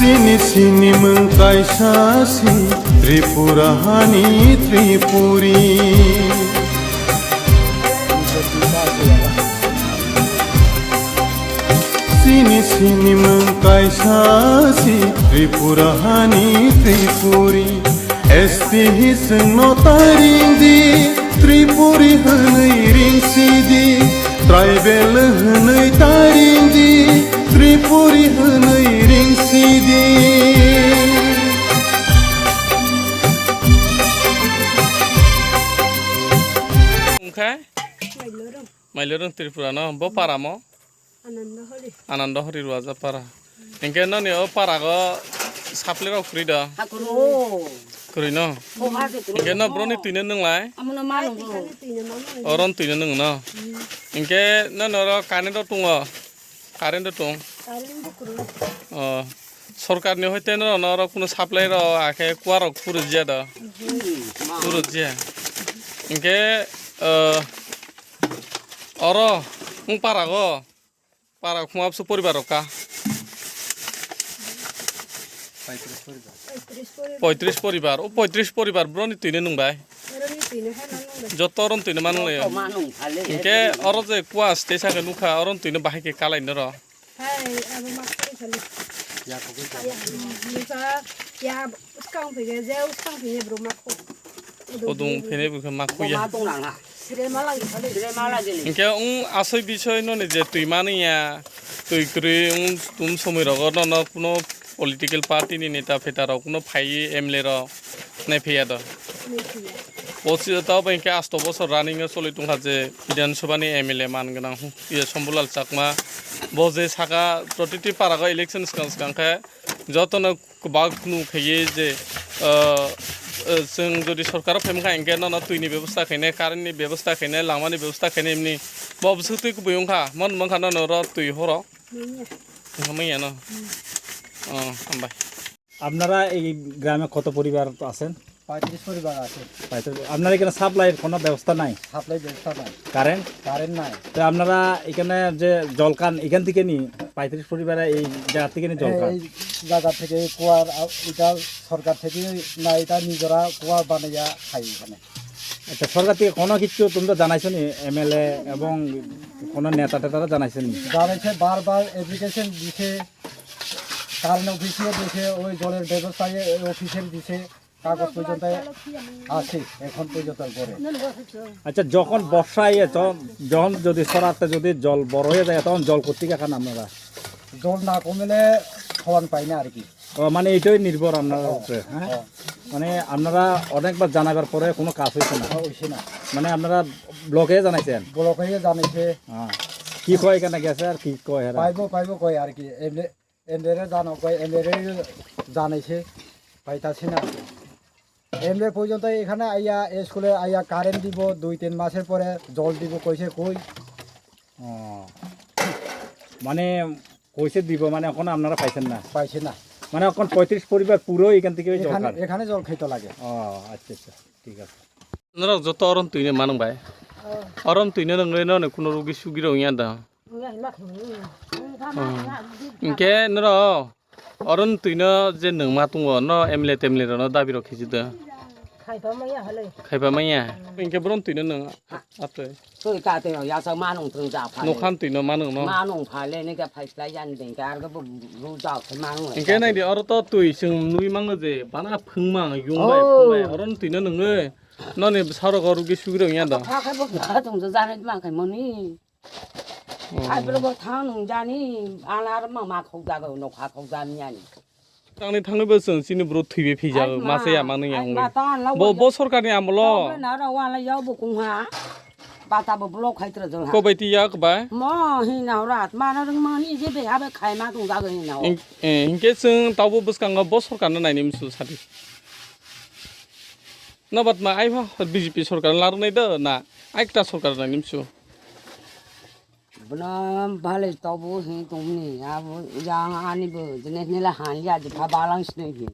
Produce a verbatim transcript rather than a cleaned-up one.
Chini sinimung kaisa si Tripura hani Tripuri. Chini sinimung kaisa si Tripura hani Tripuri. S T hi chwngno taring di, Tripuri hwnwi ring si di, tribal hwnwi taring di, Tripuri hwnwi ring si di. Wngkha? Mailorung. Mailorung Tripura no, bo para mo? Ananda Hori. Ananda Hori Ruaja para. Hinkhe noni o para go saple rok kwrwi do? Ha, kwrwi. Kwrwi no? Bo ha se kwrwi. Hinkhe no broni twi no nwnglai? Amono ma nwngo. Oron twi no nwngo no? Hmm. Hinkhe no noro current o tungo? Current o tung? Current bo kwrwi. O, sorkar ni hoite no noro kuno supply rok akhe kua rok phuru jia do? Hmm, ma. Phuru jia. Hinkhe, o, oro wng para go? Para khuma bwswk poribar rok ka? Poitris poribar. Poitris poribar. O poitris poribar broni twi no nwng bai? Oroni twi no hai ma nwng bai. Joto oroni twi no ma nwng lai. Joto ma nwng phale. Hinkhe oro je kua stage hakhe nukha, oroni twi no bahai khe kalai no ro. Hai, abo ma khori khali. Ya khogwi. Ya, nukha, ya, Bwskang phige, je bwskang phige bro ma khu. Odung phene bwkhe ma khuya. Bo ma tong nang ha. Sire ma lagi phale. Sire ma lagi le. Hinkhe wng asoi bisoi no ni je twi mani ya, twi kwrwi wng tum somoi rogo no, no kuno political party ni neta pheta rok kuno phaiwi M L A rok nai phiya do. Nai phiya. Pochi tao bai hinkhe asto bosor running o choli tongkha je Bidhan Sabha ni M L A man gwnang hu. Ye Shambhulal Chakma bo je saka protiti para go election swkang swkang khe joto no Kwbak phunu khaiwi je, ah, ah, chwng jodi sorkar o phaimkha, hinkhe nono twini bebosta khainai, current ni bebosta khainai, lama ni bebosta khainai, emni bo bwswk twi kubui wngkha, mon wngkha nono oro twi horo. Manya. Wngkha manya no? Hmm. Oh, hambai. আপনারা এই গ্রামে কত পরিবার আছেন? পঁয়ত্রিশ পরিবার আছে। পঁয়ত্রিশ। আপনারা এখানে সাপ্লাইয়ের কোনো ব্যবস্থা নাই? সাপ্লাই ব্যবস্থা নাই। কারেন্ট? কারেন্ট নাই। তো আপনারা এখানে যে জল খান, এখান থেকে নি পঁয়ত্রিশ পরিবারে এই জায়গা থেকে নি জল হ্যাঁ, খান? এই জায়গা থেকে কুয়ার, আ, এটা সরকার থেকে না, এটা নিজেরা কুয়া বানাইয়া খাই এখানে। আচ্ছা, সরকার থেকে কোনো কিছু তোমরা জানাইছো নি? এমএলএ এবং কোনো নেতা টেতারা জানাইছো নি? জানাইছে, বারবার অ্যাপ্লিকেশন দিছে, কারেন্ট অফিসে দিছে, ওই জলের ব্যবস্থায় অফিসের দিছে। কাগজ পর্যন্ত আছে এখন পর্যন্ত ঘরে। আচ্ছা, যখন বর্ষা ইয়ে, যখন, যখন যদি সরাতে যদি জল বড় হয়ে যায়, তখন জল কোথেকে খান আপনারা? জল না কমলে খাওয়ান পাই না আর কি। ও, মানে এটাই নির্ভর আপনার হ্যাঁ, উপরে, হ্যাঁ? হ্যাঁ। মানে আপনারা অনেকবার জানাবার পরে কোনো কাজ হয়েছে না? হ্যাঁ, হয়েছে না। মানে আপনারা ব্লকে জানাইছেন? ব্লকে জানাইছে। হ্যাঁ। কি কয় এখানে গেছে আর কি কয় এরা? পাইবো, পাইবো কয় আর কি। এমনি এমএলএ জানো কয়, এমএলএ জানাইছে, পাইতাছি না। এমএলএ পর্যন্ত এখানে আইয়া, স্কুলে আইয়া কারেন্ট দিব, দুই তিন মাসের পরে জল দিব কইছে, কই? ও, মানে কইছে দিব, মানে এখন আপনারা পাইছেন না? পাইছে না। মানে এখন পঁয়ত্রিশ পরিবার পুরো এখান থেকে ওই জল এখানে, খান? এখানে জল খাইতে লাগে। ও, আচ্ছা, আচ্ছা, ঠিক আছে। Norok joto orom twino manung bai? Oh. Orom twino nungwi noni kuno rugi sugi rok wngya da? Wngya hima khwlwi. Hmm. Hinkhe norok orom twino je nungma tongo, no M L A temle rokno dabi rok khichi do? Khaipa manya halai. Khaipa manya? Hinkhe borom twino nung atwi? Twi ka twi yasa manung twrwng ja phale. Nokhan twino manung no? Manung phale ni khe phaislai yani dengke ar khe bo ru ja khe manung. Hinkhe nai di oro to twi chwng nui mango je bana phwngmang yung bai phwngmai orom twino nungwi. Noni bwsarok o rugi sugi rok ya da? Kha khe bo kha tong jo jani ma khai mani. Hmm. Ai bro bo thang nung jani, ala ar ma ma khok jago, no kha khok jani yani. Tangni thangni bo chwng chini bro thwibi phija, ai ma, masa ya mani ai yang ma ta an la bo, wa bo ya. Sorkar ni amolo. Ta bo na ra wa la ya bo kung ha. Ba ta bo block khai tra jol ha. Ko bai ti ya ko bai? Mo hi na rat ma na rung ma ni je be ha be khai ma tong jago hi na. Hing-, eh, hinkhe chwng tabo bwskango bo sorkar no nai ni msu sadi. Nobatma ai pha B J P sorkar larwnai do na ai kta sorkar nai nimsu? Bwno bale tobo hin tongni abo yang ani bo jene nela han ya je pha balang sini hin.